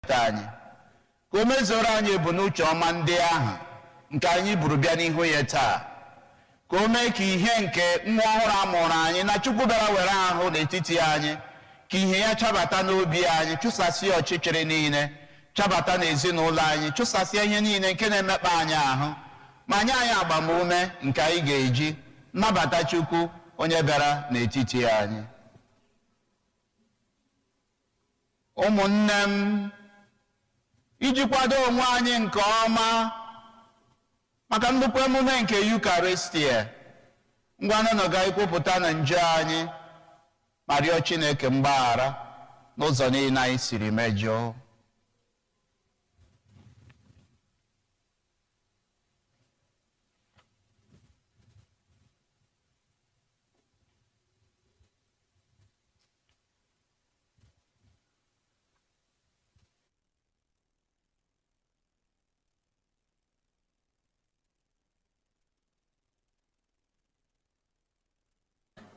Anyị ka o mezuoro anyị ebumnuche ọma ndị ahụ nke anyị buru bịa n'ihu ya taa, ka o mee ka ihe nke nwa ọhụrụ a mụrụ anyị na Chukwu bịara were ahụ n'etiti anyị, ka ihe ya chabata n'obi anyị, chụsasịa ọchịchịrị niile, chabata n'ezinụlọ anyị, chụsasịa ihe niile nke na-emekpa anyị ahụ, ma nye anyị agbamume nke anyị ga-eji nabata Chukwu onye bịara n'etiti anyị. Ụmụnne m, iji kwado onwe anyị nke ọma maka nnukwu emume nke Yukaristia, ngwanụ ga ikwupụta na njọ anyị ma rịọ Chineke mgbaghara n'ụzọ niile anyị siri mejọọ.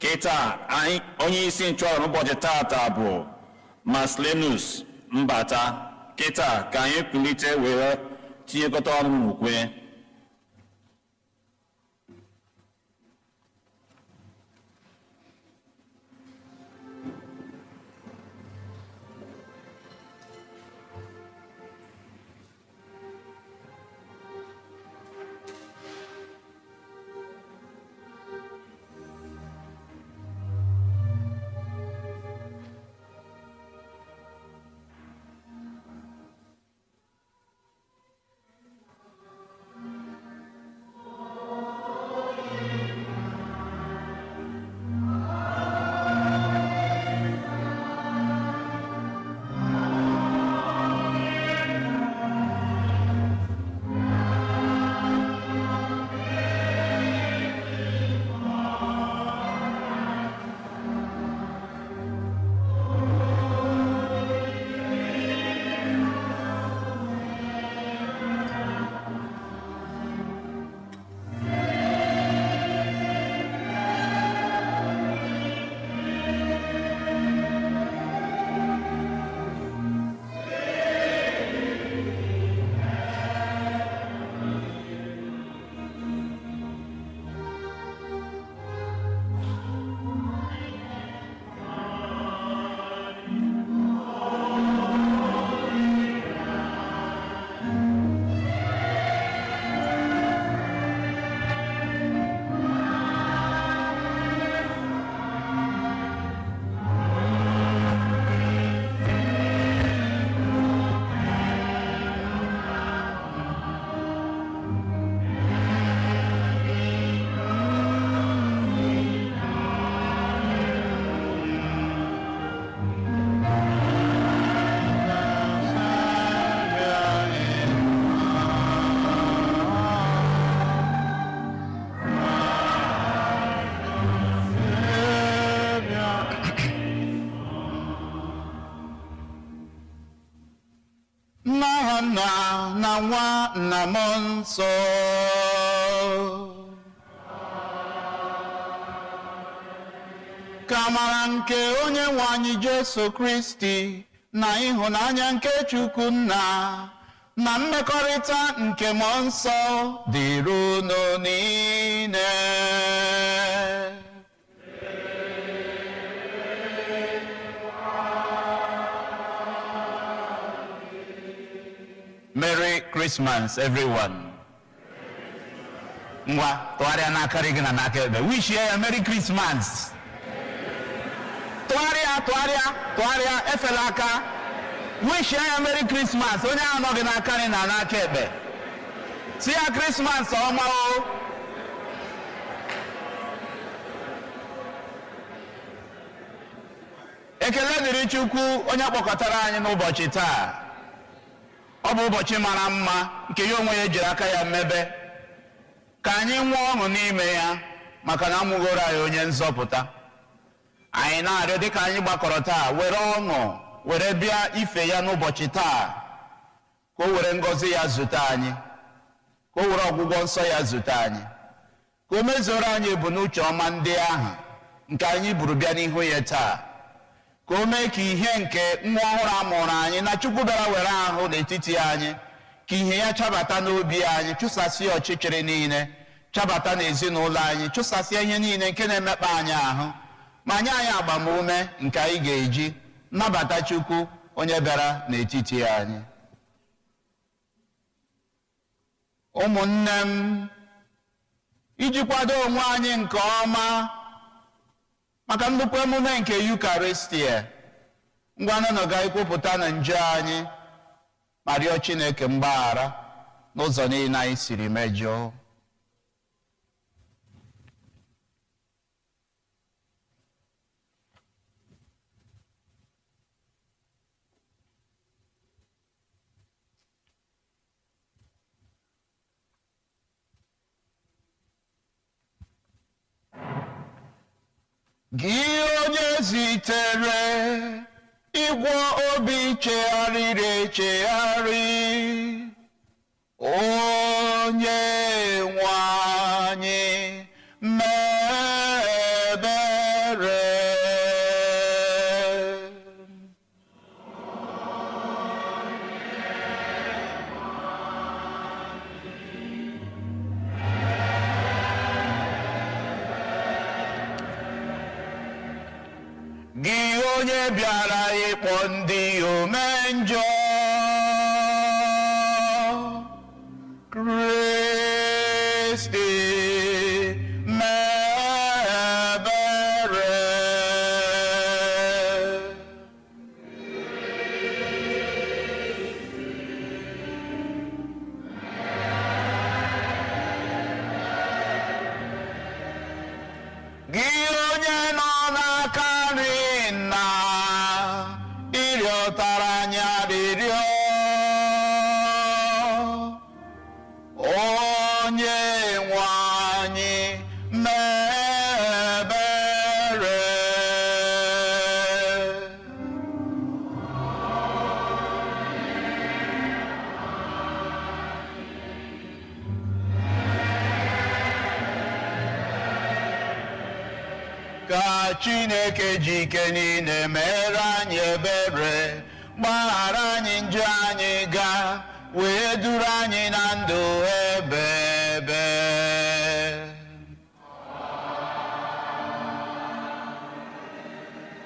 Kịta anyị onye isi nchụaja n'ụbọchị tata bụ Marcellinus Mbata. Kịta ka anyị kulite were tinyekọta ọnụ n'ukwe. N'aha Nna na Nwa na Mmụọ Nsọ. Ka amara nke onye nwe anyị Jesu Kristi na ịhụnanya nke Chukwu Nna na mmekọrịta nke Mmụọ Nsọ dịrị unu niile. Merry Christmas, everyone. Ngwa, tụgharịa n'aka gị na n'aka ekpe. Wish ya Merry Christmas. Tụgharịa, tụgharịa, tụgharịa, efela aka. Wish ya Merry Christmas. Onye ahụ nọ gị n'aka nri na n'aka ekpe. Si ya Christmas ọma o. Ekele dịrị Chukwu onye kpọkọtara anyị n'ụbọchị taa. Ọ bụ ụbọchị mara mma nke ya onwe ya jiri aka ya mebe ka anyị nwee ọṅụ n'ime ya, maka na amụgoro anyị onye nzọpụta. Anyị na-arịọ dịka anyị gbakọrọ taa were ọṅụ were bịa ife ya n'ụbọchị taa, ka o were ngọzi ya zute anyị, ka o were ọgwụgwọ nsọ ya zute anyị, ka o mezuoro anyị ebumnuche ọma ndị ahụ nke anyị buru bịa n'ihu ya taa, Ka o mee ka ihe nke nwa ọhụrụ a mụrụ anyị na Chukwu bịara were ahụ n'etiti anyị, ka ihe ya chabata n'obi anyị, chụsasịa ọchịchịrị niile, chabata n'ezinụlọ anyị, chụsasịa ihe niile nke na-emekpa anyị ahụ, ma nye anyị agbamume nke anyị ga-eji nabata Chukwu onye bịara n'etiti anyị. Ụmụnne m, iji kwado onwe anyị nke ọma maka nnukwu emume nke Yukaristia, ngwanụ ga ikwupụta na njọ anyị ma rịọ Chineke mgbaghara n'ụzọ niile anyị siri mejọọ. Gị onye zitere ịgwọ obi chegharịrị echegharị, onye nwe anyị mee ebere. Gị onye bịara ịkpọ ndị ome njọ, Kristi mee ebere. Gị onye nọ n'aka nri nna, ịrịọtara anyị arịrịọ, onye nwe anyị mee ebere. Ka Chineke ji ike niile mere anyị ebere, gbaghara anyị njọ anyị gaa, wee duru anyị na ndụ